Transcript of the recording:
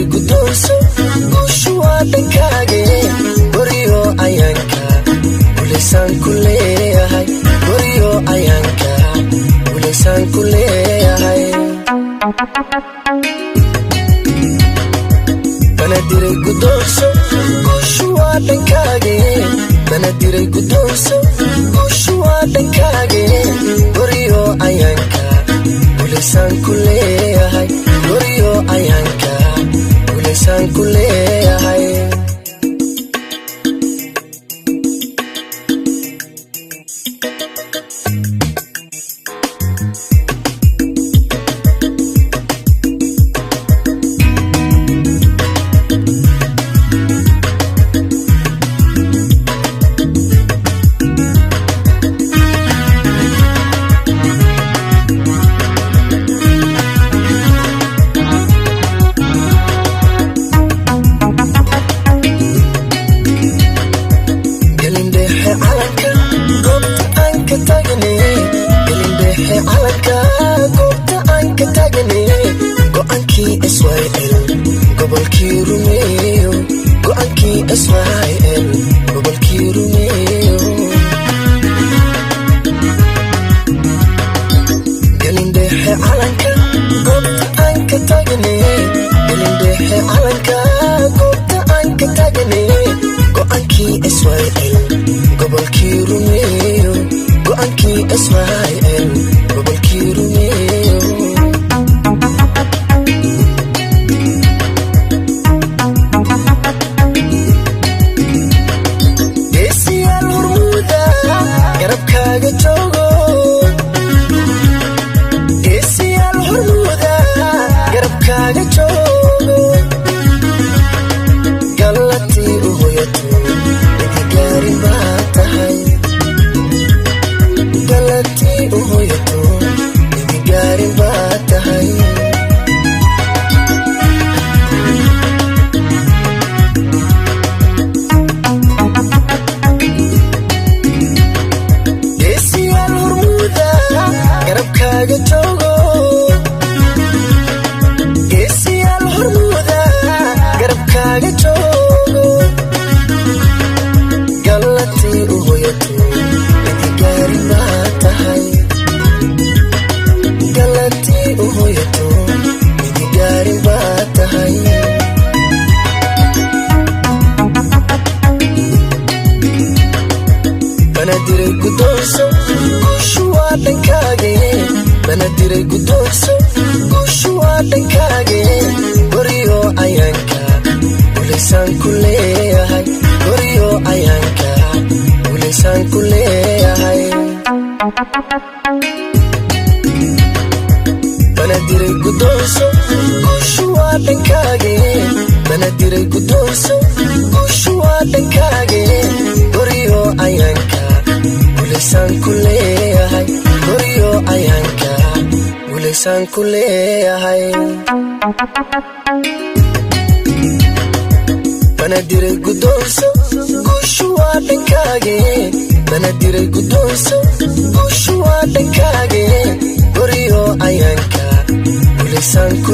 Banadiray guddoonso, guushu waa dhankaage. Goriyo ayaanka guulaysaan ku leeyahay, goriyo ayaanka guulaysaan ku leeyahay. Banadiray guddoonso, guushu waa dhankaage. Banadiray guddoonso, guushu waa dhankaage. Goriyo ayaanka guulaysaan ku leeyahay, goriyo ayaanka guulaysaan ku leeyahay. Gelindhexe calanka goobta aan ka tagne, gelindhexe calanka goobta aan ka tagne. Go'aankii SYL gobolkii rumeeyo, go'aankii SYL gobolkii rumeeyo. Gelindhexe calanka goobta aan ka tagne, gelindhexe calanka goobta aan ka tagne. Go'aankii SYL gobolkii rumeeyo, go'aankii SYL gobolkii rumeeyo. Geesiyaal hormuuda garabkaaga joogo, geesiyaal hormuuda garabkaaga joogo. Gallatii u hoyato midigaarin baa tahay, gallatii u hoyato midigaarin baa tahay. Geesiyaal hormuuda garabkaaga joogo, geesiyaal hormuuda garabkaaga joogo. Gallatii u hoyato midigaarin baa tahay, gallatii u hoyato midigaarin baa tahay. Banadiray guddoonso, guushu waa dhankaage. Banadiray guddoonso, guushu waa dhankaage. Goriyo ayaanka guulaysaan ku leeyahay, goriyo ayaanka guulaysaan ku leeyahay. Banadiray guddoonso, guushu waa dhankaage. Banadiray guddoonso, guushu waa dhankaage. Goriyo ayaanka guulaysaan ku leeyahay, goriyo ayaanka guulaysaan ku leeyahay. Banadiray guddoonso, guushu waa dhankaage. Banadiray guddoonso, guushu waa dhankaage. Goriyo ayaanka guulaysaan ku